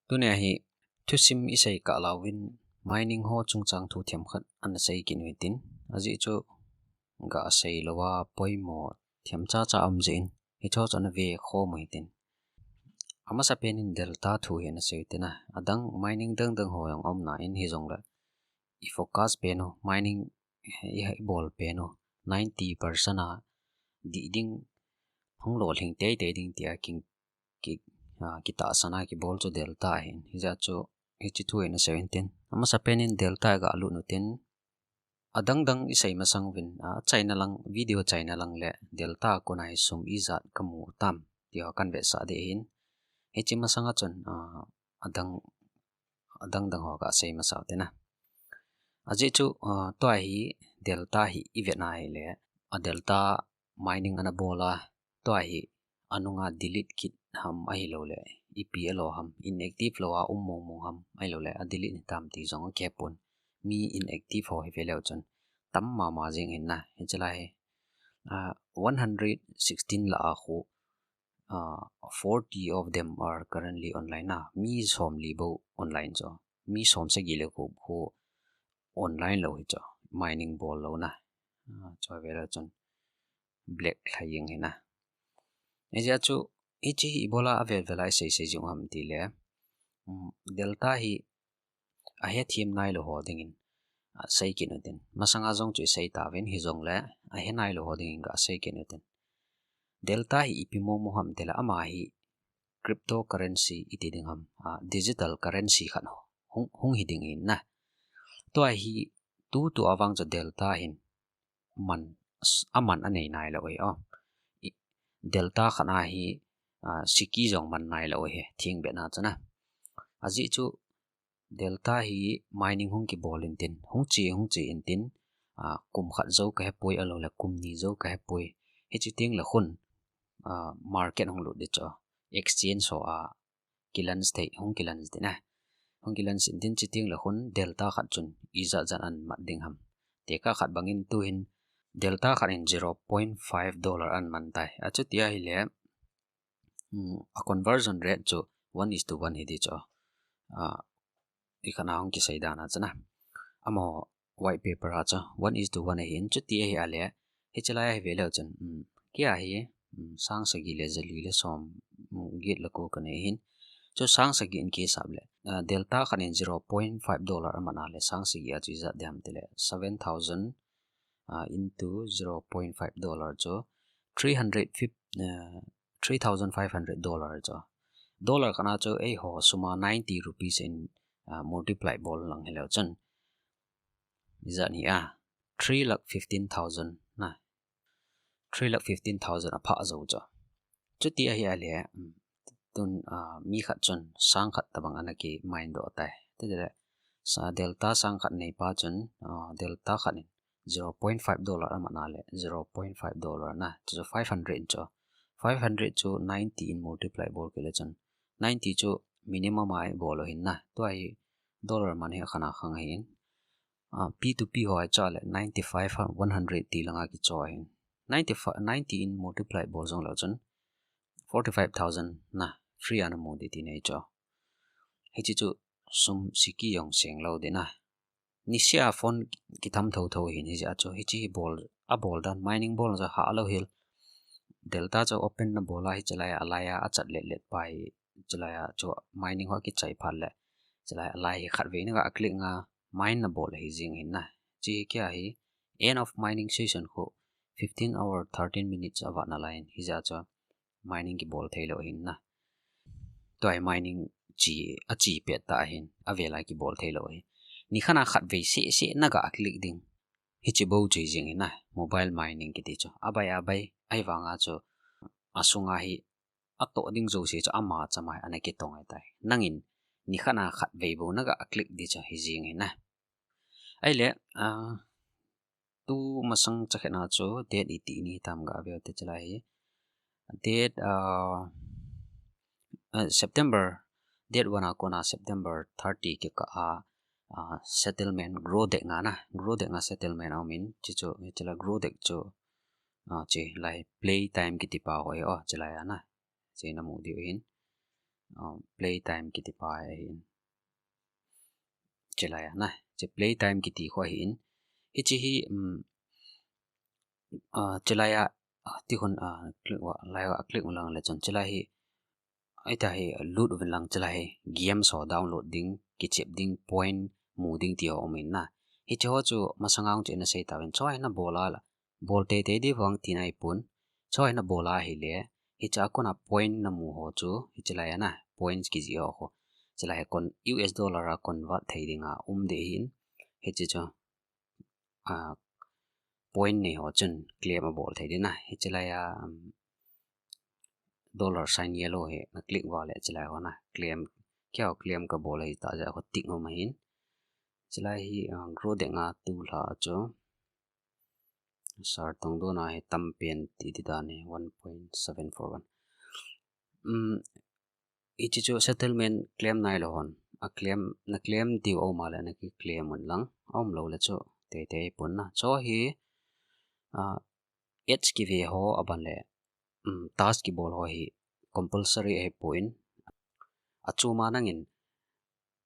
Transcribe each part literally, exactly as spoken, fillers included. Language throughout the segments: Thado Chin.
Tunia hi thusim isei kah lauvin mining ho chungchang thu themkhat ana sei kit u hitin. Ajeh chu gasei louva poimo themcha cha um jeh in hicho chu ana ve khom u hitin. Amasapen in Delta thu hi ana sei u hitin a. Adang mining dang dang ho jong aum nan hijongle i focus pen u mining i, i bol pen u ninety percent a dih ding hung lolhing teitei ding tia king ki, a, kitahsan a kibol chu Delta ahin. Hijeh chun hiche thu hi ana sei u hitin. Amasapen in Delta galut u hitin. Adang dang isei masang uvin, a, chaina lang, video chaina lang le Delta kona hi sum ijat kamu tam ti ho kahin vetsah ding ahin. Hiche masanga chun, a, adang, adang dang ho gasei masa u hitin a. Ajeh chu, a, tua hi Delta hi ivet na hile, a Delta mining ana bol a, tua hi anunga delete kit ham ahilouleh ipi alo ham, inactive lou a um mong mong ham ahilouleh a delete hitam ti jong akihepon. Mi inactive ho hi veleu chun tam mama jing ahin a, hiche lai hi, a, one hundred sixteen lah a khu, a, forty of them are currently online a, mi somli bou online chu, mi somsagi le khu, khu online lou hi chu, mining bol louna, a, chu veleu chun black lhai jing ahin a. Hijeh chun hiche hi ibola avel vel a isei sei jing u ham tile, um, Delta hi ahethem nailou ho dingin, a, sei kit u hitin. Masanga jong chu isei tauvin hijongle ahe nailou ho dingin gasei kit u hitin. Delta hi ipi mong mong ham tile ama hi cryptocurrency iti ding ham, a, digital currency khat hung, hung hi ding ahin a. Tua hi tutua vang chu Delta hin man, aman anei nailou ahi o. I, Delta khat a hi, a, siki jong man nailou ahi, thingbeh na chun a. Ajeh chu Delta hi mining hung kibol intin, hung che, hung che intin, a, kum khat jou kahepoi ahilouleh kum ni jou kahepoi. Hiche teng le khun, a, market hung lut ding chu. Exchange ho a, kilaunch thei, hung kilaunch ding a. Hung kilaunch intin hiche teng le khun Delta khat chun ijat jat ana mat ding ham. Tekah khat bangin tuhin Delta khat in zero point five dollar ana man tai. Achuti ahile, um, a conversion rate chu one is to one hi ding chu. A, ikhat a hung kisei dan a chun a. Amaho white paper a chu one is to one ahin, chuti ahi ale, hiche lai a hi veleu chun, um, kei a hi, um, sang sagi le jali le som, um, get le ko kanei ahin. Chu sang sagi in kisap le, a, Delta khat in zero point five dollar aman a le, sang sagi a chu ijat ding ham tile, seven thousand, a, into zero point five dollar chu three hundred fifty, a, three thousand five hundred dollar chu. Dollar khat a chu eiho sum a ninety rupees in, a, multiply bol lang hileu chun. Ijat hi a, three lakh fifteen thousand na. Three lakh fifteen thousand aphah jou chu. Chuti ahi ale, um, tun, a, mi khat chun sang khat tabang ana ki mine doh tai. Tile, sa Delta sang khat neipa chun, a, Delta khat in zero point five dollar aman a le, zero point five dollar na, chu five hundred chu. Five hundred chu ninety in multiply bol kit le chun, ninety chu minimum a ibol u ahin na. Tua hi dollar man hi akhan a khang ahin. A, P to P ho a chu le ninety-five, one hundred ti langa kicho ahin. Ninety-five, ninety in multiply bol jong leu chun forty-five thousand na free a namu ding ti nei chu. Hiche chu sum siki jong seng lou ding na. Niseh a phone kitham tho tho ahin hijeh a chu. Hiche hi bol, abol dan mining bol jong hah lou hel. Delta chu open nabol a hiche lai a, alai a achat let let pa hi, hiche lai a chu mining ho akichai phat le, hiche lai a alai hi khatvei na ga click nga mine nabol ahi jing ahin na. Hiche hi kei a hi end of mining session khu fifteen hour thirteen minutes avat nalai in hijeh a chu mining kibol thei lou ahin na. Tua hi mining chi, achi pet ta ahin, avel a kibol thei lou ahi. Nikhat a khatvei seh seh na ga click ding. Hiche bou chu hi jing ahin na, mobile mining kiti chu. Abai, abai, ahivang a chu, asunga hi, atoh ding jouse chu ama chama hi ana kitong ahitai. Nangin, nikhat a khatvei bou na ga click ding chu hi jing ahin na. Ahile, a, tu masang chakhet na chu date iti ni tam ga ve u hite hiche lai hi. Date, a, a, September, date one a kona September thirty kikah a, a, settlement Grow Deck nga na, Grow Deck nga settlement aumin, hiche chu, hiche lai Grow Deck chu, a, hiche lai play time kiti pa ho hi o, hiche lai a na. Hiche namu diu ahin. uh, playtime kiti pa ahin. Chilai a na, hiche playtime kiti khu ahin. Hiche hi, um, uh, chilai a, uh, ti khun, uh, click uva, lai uva click u lang le chun chilai hi, ahi ta hi lut uvin lang chilai hi, games ho download ding, kichep ding, point mu ding ti ho um in na. Hiche ho chu masanga hung chu ina sei tauvin, choi na bol a la, bol teitei di vang tina ahipon. Choi na bol a ahile, hiche a kona point na mu ho chu, hiche lai a na, points kiji ho khu. Chilai hi kon, U S dollar a convert thei dinga um ding ahin. Hiche chu, a, point nei ho chun claim abol thei ding na. Hiche lai a, um, dollar sign yellow hi na click uva le chilai ho na claim, keiho claim kabol ahi ta jeh a khu tick um ahin. Chilai hi, uh, grow ding a tu lha chu. Sar tong dona hi tam pen ti ti dan hi one point seven four one. Um, hiche chu settlement claim nai lou hon. A claim, na claim diu aum a le na kiclaim un lang. Aum lou le chu teitei pon na. Chu hi, uh, ads kive ho aban le, um, task kibol ho hi compulsory ahipon. Achom a nangin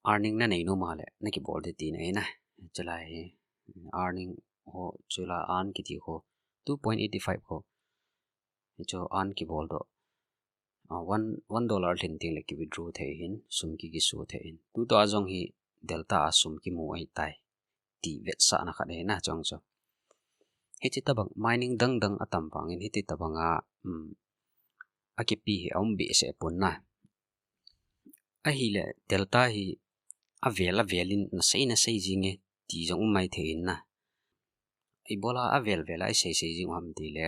earning na nei nom a le na kibol ding tina ahi na. Chulai hi earning ho, chulai earn kiti ho two point eight five ho. Hichu earn kibol doh. Ah, one, one dollar lhin teng le kiwithdraw thei ahin, sum ki, kiso thei ahin. Tutua jong hi delta a sum kimu ahitai ti vetsahna khat ahi na chong chu. Hiche tabang mining dang dang atam vangin hiti tabang a, um, akipe hi aum behseh pon na. Ahile delta hi avel avel in na sei na sei jing e ti jong um maithei in na. Ibola avel vel a i sei sei jing u ham tile,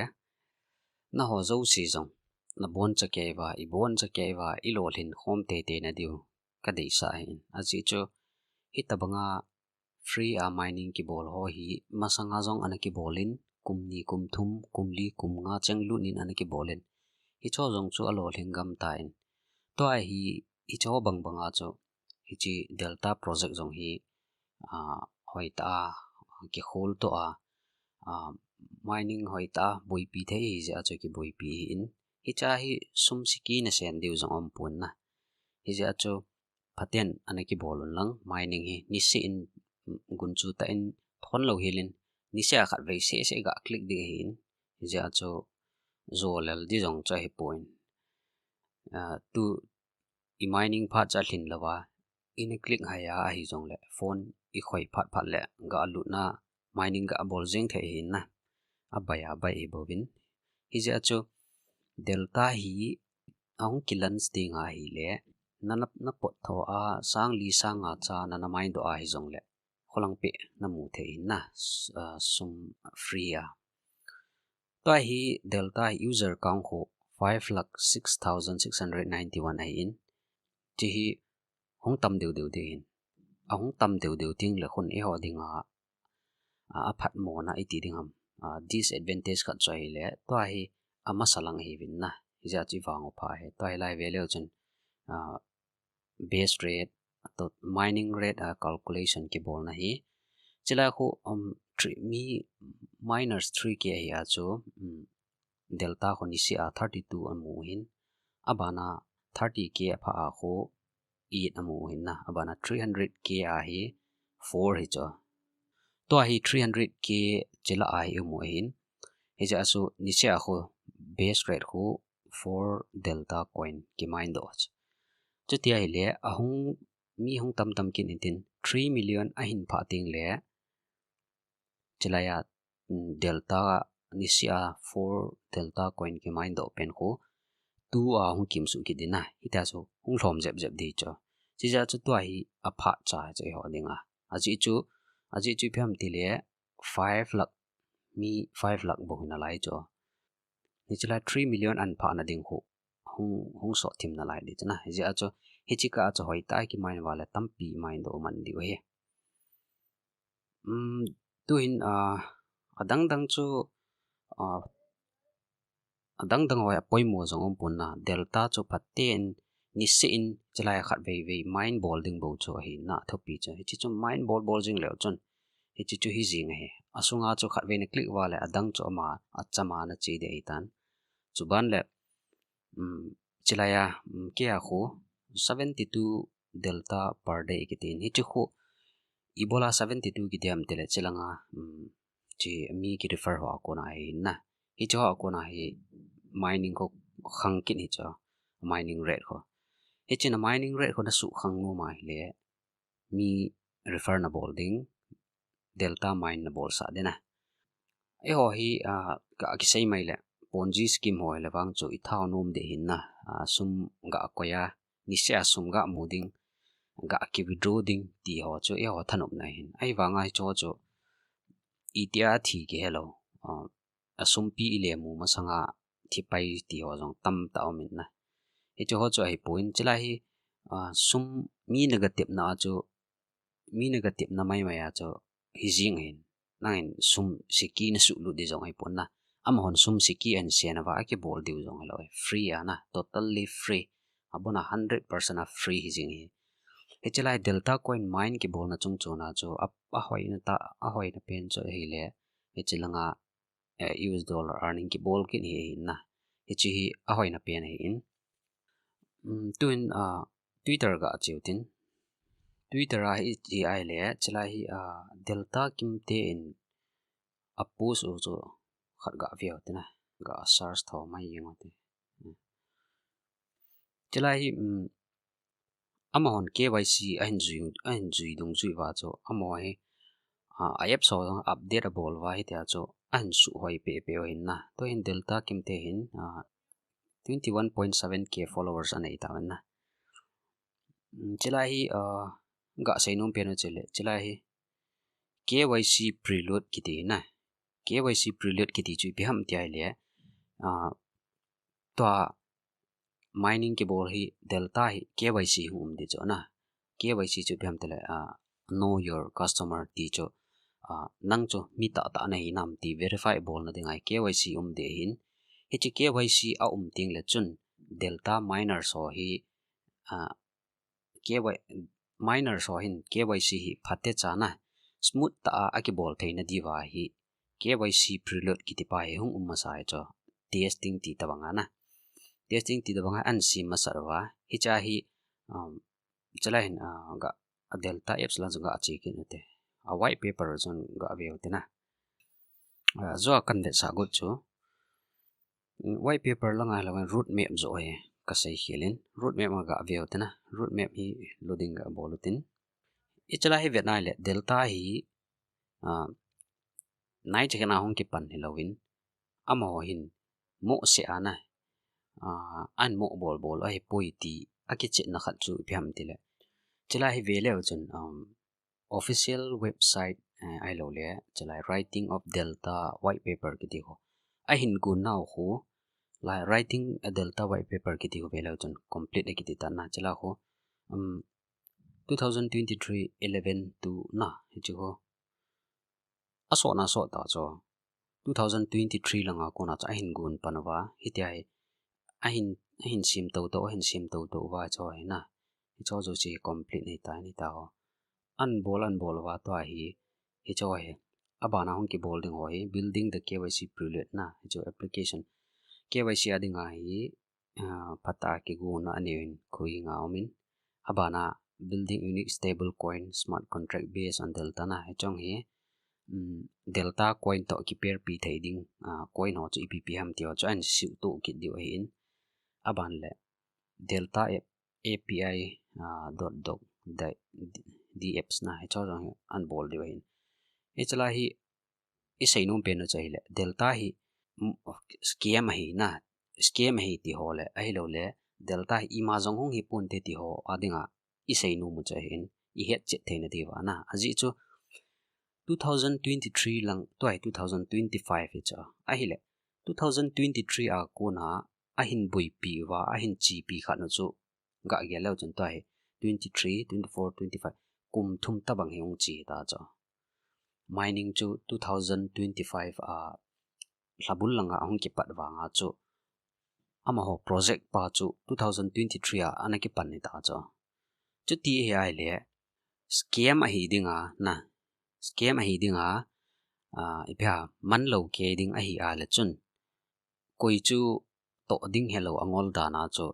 na ho jouse jong na boncha kei uva, i boncha kei uva, i lolhin khom teitei na diu ka deisah ahin. Ajeh chu hitabang a free a mining kibol ho hi masanga jong ana kibol in, kum ni, kum thum, kum li, kum nga cheng lut in ana kibol in. Hicho jong chu alolhin gam tan. Tua hi, hicho bang bang a chu, hiche delta project jong hi, ah, hoitah a, kikhol to a, ah, mining hoitah a boipi thei ahi jeh a chu kiboipi ahin. Hiche a hi sum siki na sen diu jong um pon na. Hijeh a chu phaten ana kibol un lang, mining hi niseh in, gunchu tah in thon lou hel in, niseh a khatvei seh seh ga click ding ahin. Hijeh a chu jolel di jong chu ahipon. Ah, tu i mining phat chu alhin lou a, ina click hai a ahi jongle, phone i khoi phat phat le ga lut na, mining ga bol jeng thei ahin na. Abai abai ahi bouvin. Hijeh a chu delta hi ahung ki launch ding ahile, na, na, na pot tho a sang li sang nga cha na, na mine doh ahi jongle, kholang peh na mu thei ahin na, s-, ah, sum free a. Tua hi delta hi user count khu five lakh six thousand six hundred ninety-one ahin. Hiche hi hung tam deu deu ding ahin. Ahung tam deu deu ding le khun eiho dinga, a, aphatmona iti ding ham. A, disadvantage khat chu ahile, tua hi amasa lang ahiuvin na. Hijeh a chu i vang u pha ahi. Tua hi lai ve leu chun, a, base rate, to mining rate a calculation kibolna hi. Chulai khu, um, three, mi miners three K ahi a chu, um, delta khu niseh a thirty-two amu ahin. Abana thirty K aphah a khu eight amu ahin na. Abana three hundred K a hi four hi chu. Tua hi three hundred K chila a hi amu ahin. Hijeh a chu niseh a khu base rate khu four delta coin ki mine doh chu. Chuti ahile, ahung, mi hung tam tam kit in tin, three million ahin phah teng le, chulai a, mm, delta niseh a four delta coin ki mine doh pen khu, tua hung kimsuh kit ding na, hitia chu hung lhom jep jep ding chu. Hijeh a chu tua hi aphat cha chu eiho dinga. Ajeh chu, ajeh chu ipi ham tile, five lakh, mi five lakh bou hi nalai chu. Hiche lai three million ahin phah na ding khu hung, hung sot thim nalai ding chu na. Hijeh a chu, hiche kah a chu hoitah a ki mine uva le tampi mine doh man diu ahi. Um, tuhin, ah, adang dang chu, ah, adang dang ho hi apoimo jong um pon na, delta chu phaten niseh in chulai khatvei vei mine bol ding bou chu ahi na, athupi chu. Hiche chu mine bol bol jing leu chun, hiche chu hi jing ahi. Asunga chu khatvei na click uva le adang chu ama, achama na che ding ahitan. Chuban le, um, chulai a, um, kei a khu, seventy two delta per day kitin. Hiche khu ibola seventy two kiti ham tile chilanga, um, chi mi ki refer ho a kona ahi na. Hiche ho a kona hi mining khu khang kit hiche, mining rate khu. Hiche na mining rate khu na suh khang nom ahile mi refer na bol ding, delta mine na bolsah ding na. Eiho hi, ah, ka kisei mai le, Ponzi scheme ho le vang chu i thao nom de hin na, ah, sum ga koi a, niseh a sum ga mu ding, ga ki withdraw ding ti ho chu eiho thanop na hin. Ahivanga hicho chu itia thi ki helou, ah, a sumpi i le mu masanga thi pai ti ho jong tamtah um in na. Hiche ho chu ahipoi, chulai hi, ah, sum mi na ga tepna a chu, mi na ga tepna maimai a chu hijing hin. Nangin sum siki na suhlut di jong ahipon na. Amahon sum siki ahin sen uva akibol diu jong hilou. Free a na, totally free. Abona hundred percent a free hijing hi. Hiche lai delta coin mine kibolna chungchon a chu a, ahoina tah, ahoina pen chu ahile, hiche langa, eh, U S dollar earning kibol kit hi ahin na. Hiche hi ahoina pen ahin. Um, tuin, ah, Twitter ga cheu tin. Twitter a hi, hi ahile, chulai hi, ah, Delta Kimte in a post u chu khat ga veu tin na. Ga search tho mai jeng u te. Chulai hi, um, amahon K Y C ahin jui, ahin jui dungjui uva chu, amaho hi, ah, a apps ho update abol uva hitia chu ahin suhhoi pehpeh u ahin na. Tuhin Delta Kimte hin, ah, twenty one point seven K followers anei tauvin na. Um, chulai hi, ah, ga seinom pen u chule, chulai hi K Y C prelude kiti na. K Y C prelude kiti chu ipi ham ti ahile, ah, tua mining kibol hi delta hi K Y C hung um di chu na. K Y C chu ipi ham tile, ah, know your customer ti chu, ah, nang chu mi tahtah nahi nam ti verify bolna dinga hi K Y C um di ahin. Hiche K Y C aum teng le chun delta miners ho hi, ah, K Y, miners ho hin K Y C hi phatecha na, smooth tah a akibol theina diuva hi K Y C prelude kiti pa hi hung um masa hi chu, testing ti tabang a na. Testing ti tabang a ahin sem masat uva. Hiche hi, um, chulai hin, ah, ga, a Delta apps lang chu ga che kit u te. A white paper chu ga veu te na. Ah, jua kan vetsah got chu, white paper langa hilou in roadmap joh hi ka sei khel in, roadmap a ga veu te na, roadmap hi loading ga bol u tin. Hiche lai hi vet nai le, delta hi, ah, nai che kena hung kipan hilou in, amaho hin mo se a na, ah, ahin mo bol bol ahipoi ti akichetna khat chu ipi ham tile, chulai hi ve leu chun, um, official website, eh, ahilou le, chulai Writing of Delta White Paper kiti ho. Ahin gon nau ho, lai Writing a Delta White Paper kiti ho ve leu chun complete akiti tan na, chulai ho, um, two thousand twenty-three eleven two na, hiche ho. Asot na sot ta chu. Two thousand twenty-three langa kona chu ahin gon pan uva, hitia hi, ahin, ahin sem toto, ahin sem toto uva chu hi na. Hiche jouse hi complete nei ta, nei ta ho. Ahin bol, ahin bol uva tua hi, hiche hi. Abana hung kibol ding ho hi, building the K Y C prelude na, hiche application. K Y C a dinga hi, ah, phatah a kigonna aneo in khui nga um in. Abana building unique stable coin, smart contract based on delta na, hiche hi, um, delta coin toh kipair pi thei ding, ah, coin ho chu ipi ipi ham ti ho chu ahin suhtoh kit diu ahin. Aban le delta app A P I, ah, dot doc, D apps na, hiche jong hi ahin bol diu ahin. Hiche lai hi i seinom pen u chu ahile, delta hi, mm, scam ahi na, scam ahi ti ho le, ahilou le, delta hi ima jong hung hi ponte ti ho a dinga i seinom u chu ahin, i hetchet theina diuva na. Ajeh chu two thousand twenty-three lang, tua hi two thousand twenty-five hi chu. Ahile, two thousand twenty-three a kona ahin boipi uva, ahin chepi khat u chu ga gel leu chun tua hi twenty-three, twenty-four, twenty-five, kum thum tabang hi hung che ta chu. Mining chu two thousand twenty-five a lhabul langa ahung kipat vanga chu, amaho project pa chu two thousand twenty-three a ana kipan ni ta chu. Chuti hi ahile, scam ahi dinga na, scam ahi dinga, ah, ipi ham, manlou kei ding ahi a le chun, koi chu toh ding helou angol dan a chu,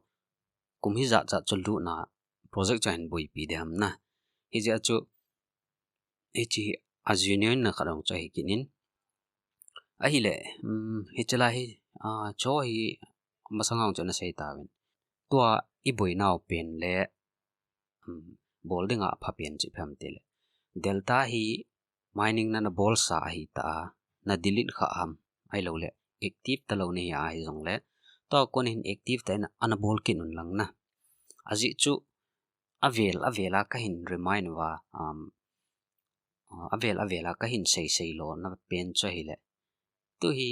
kum hijat jat chu lutna project chu ahin boipi ding ham na. Hijeh a chu, hiche hi a genuine na khat jong chu ahi kit in. Ahile, um, hiche lai hi, ah, chu hi masang a jong chu ana sei tauvin. Tua i boinau pen le, um, bol dinga apha pen chu ipi ham itile, Delta hi mining nana bolsa ahi ta a, na delete kha ham, ahilou le active talou nahi a ahi jongle, tua kon hin active tah in ana bol kit un lang na. Ajeh chu avel avel a kahin remind uva, um, avel avel a kahin sei sei lona pen chu ahile, tu hi,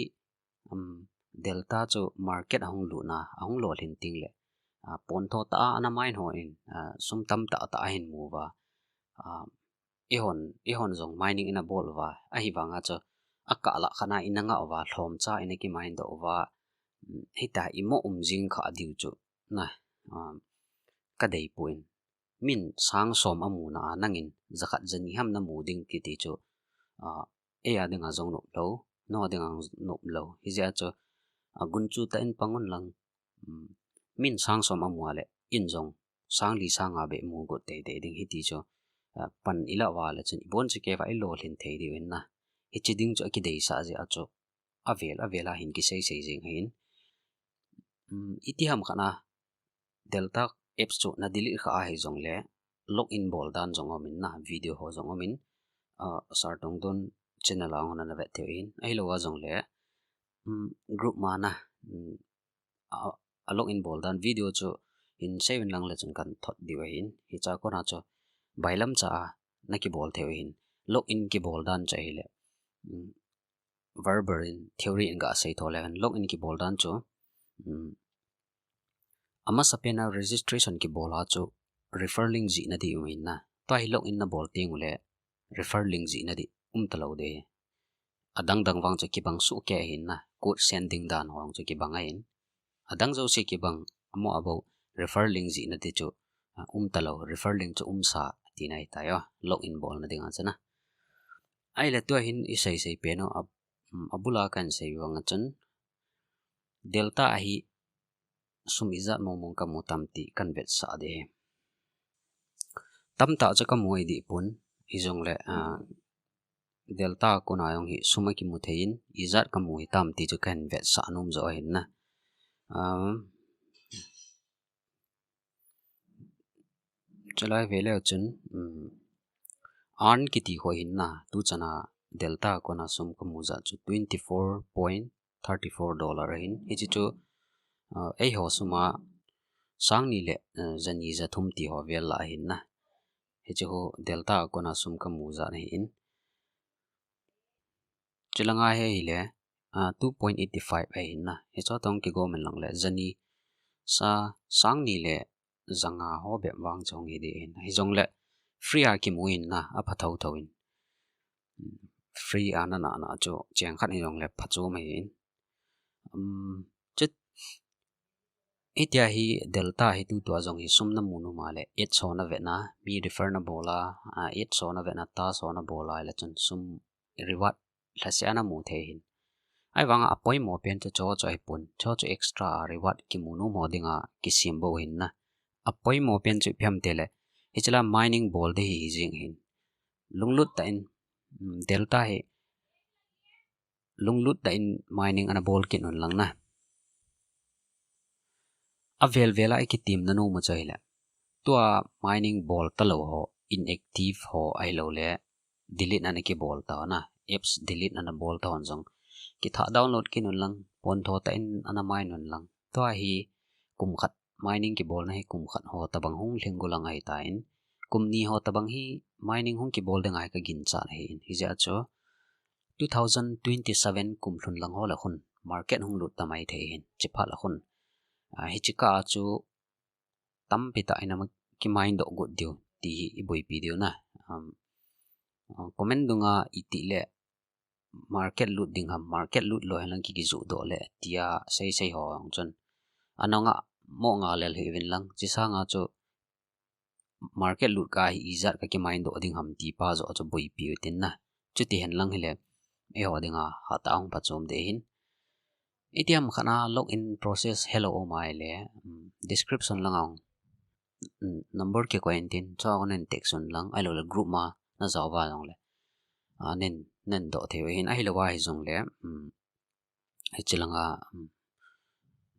um, Delta chu market ahung lutna, ahung lolhin teng le, ah, pontho tah a ana mine ho in, ah, sum tamtah tah ahin mu uva, ah, eihon, eihon jong mining ina bol uva, ahivanga chu akah lah khat a ina ngah uva, lhomcha ina kimine doh uva, um, hitia imo um jing kha diu chu na, um, kadei poi. Min sang som amuna a nangin jakhat jani ham namu ding kiti chu, ah, ei a dinga jong nop lou, nang a dinga jong nop lou. Hijeh a chu, ah, gunchu tah in pang un lang, um, min sang som amu a le in jong sang li sang nga beh mu got teitei ding hiti chu, ah, pan ilah uva le chun ibon chikeiva ilolhin thei diu ahin na. Hiche ding chu akideisah jeh a chu avel avel a hin kisei sei jing ahin. Um, iti ham khat a Delta apps chu na delete kha ahi jongle, login bol dan jong um in na, video ho jong um in, ah, Sir Tongdon channel a hon ana vet thei u ahin, ahilou a jongle, um, group ma na, um, a, a login bol dan video chu hin sei uvin lang le chun kan thot diu ahin, hiche a kona chu bailam cha a na kibol thei u ahin, login kibol dan chu ahile, um, verbal in, theory in ga sei tho le hen, login kibol dan chu, um, amasapen a registration kibol a chu refer link jih na ding um ahin na. Tua hi login na bol teng ule refer link jih na ding um talou ding. Adang dang vang chu kibang soh kei ahin na, code sending dan ho chu kibang ahin. Adang jouse kibang, amo abou refer link jih na ding chu, ah, um talou, refer link chu umsa tina ahitai o, login bol na ding a chu na. Ahile tua hin isei sei pen u, a, um, abul a kan sei vang a chun, Delta a hi sum ijat mong mong kamu tam ti kan vetsah ding ahi. Tamtah chu kamu ahi deh pon, hijongle, ah, Delta a kona jong hi sum akimu thei in, ijat kamu hitam ti chu kan vetsah nom joh ahin na. Um, Chulai ve leu chun, um, earn kiti ho ahin na, tu chan a Delta a kona sum kamu jat chu twenty four point thirty four dollar ahin. Hiche chu, uh, eiho sum a sang ni le, uh, jani jathum ti ho vel lah ahin na. Hiche ho Delta a kona sum kamu jat ahin. Chulanga hi ahile, ah, two point eight five ahin na. Hiche tong kigom in lang le, jani sa, sang ni le janga ho bep vang chu hung hi ding ahin. Hijongle free a kimu ahin na, apha thotho in. Free a na na na chu cheng khat hijongle phachom ahin. Um, chut, hitia hi Delta hi tutua jong hi sum namu nom a le, ads ho na vet na, mi refer na bol a, ah, ads ho na vet na, task ho na bol a, ahile chun sum reward lhaseh a namu thei ahin. Ahivanga apoimo pen chu chuche chu ahipon, chuche chu extra a reward kimu nom ho dinga kisem bou ahin na. Apoimo pen chu ipi ham itile, hiche la mining bol ding hi jing ahin. Lunglut tah in, um, Delta hi lunglut tah in mining ana bol kit un lang na. Avel vel a ikitem na nom u chu ahile, tua mining bol talou ho, inactive ho ahilou le, delete ana kibol ta ho na, apps delete ana bol ta hon jong, kithah download kit un lang, pontho tah in ana mine un lang. Tua hi kum khat, mining kibolna hi kum khat ho tabang hung lhing gu lang ahitan, kum ni ho tabang hi mining hung kibol ding ahi kaginchat ahin. Hijeh a chu two thousand twenty-seven kum lhun lang ho le khun market hung lut tamai thei ahin, chephat le khun. Ah, hiche kah a chu tampi tah in ama kimine doh got diu ti hi iboipi diu na. Um, uh, comment dunga itile market lut ding ham, market lut lou hen lang ki, kijoh doh le tia sei sei ho jong chun, anunga mo nga lel hih uvin lang, hiche sanga chu market lut kah a hi ijat kakimine doh ding ham ti pa joh chu boipi u hitin na. Chuti hen lang hile, eiho dinga hatah a hung phachom ding ahin. Itiham khat a login process helou um ahile, um, description langa hung um, number kikoi intin, chua kon nen text un lang, ahilou le group ma najao uva jongle, a, nen, nen doh thei u ahin, ahilou a hijongle, um, hiche langa, um,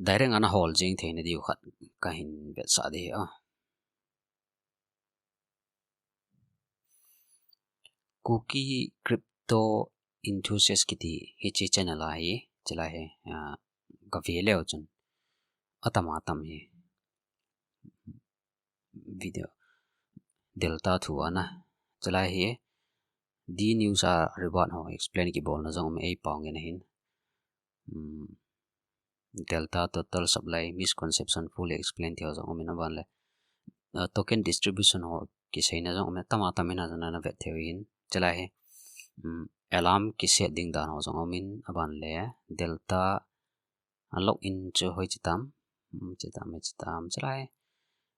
direct a nahol jing theina diu khat kahin vetsah ding ahi. Kuki Crypto Enthusiast kiti hiche channel ahi, chulai hi, a, kave leu chun atam atam hi video Delta thu ana, chulai hi D news a reward ho explain kibolna jong um e, eipao ngen ahin. Um, Delta total supply misconception fully explain ti ho jong um in, aban le, uh, token distribution ho kiseina jong um e, tam atam in a jong navet thei u ahin. Chulai hi, um, alarm kiset ding dan ho jong um in, aban le Delta a login chu hoiche tam, um, che tam, che tam, chulai.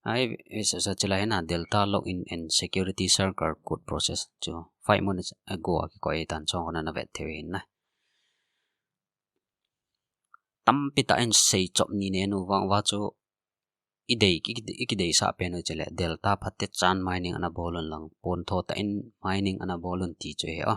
Ai, is, is, chulai na Delta login and security circle code process chu five minutes ago a kikoi tan, chua kon navet thei u ahin na. Tampi tah in seichop ni nenu vang uva chu idei, i, i kideisah pen u chule Delta phatecha mining ana bol un lang, pon tho tah in mining ana bol un ti chu ahi o.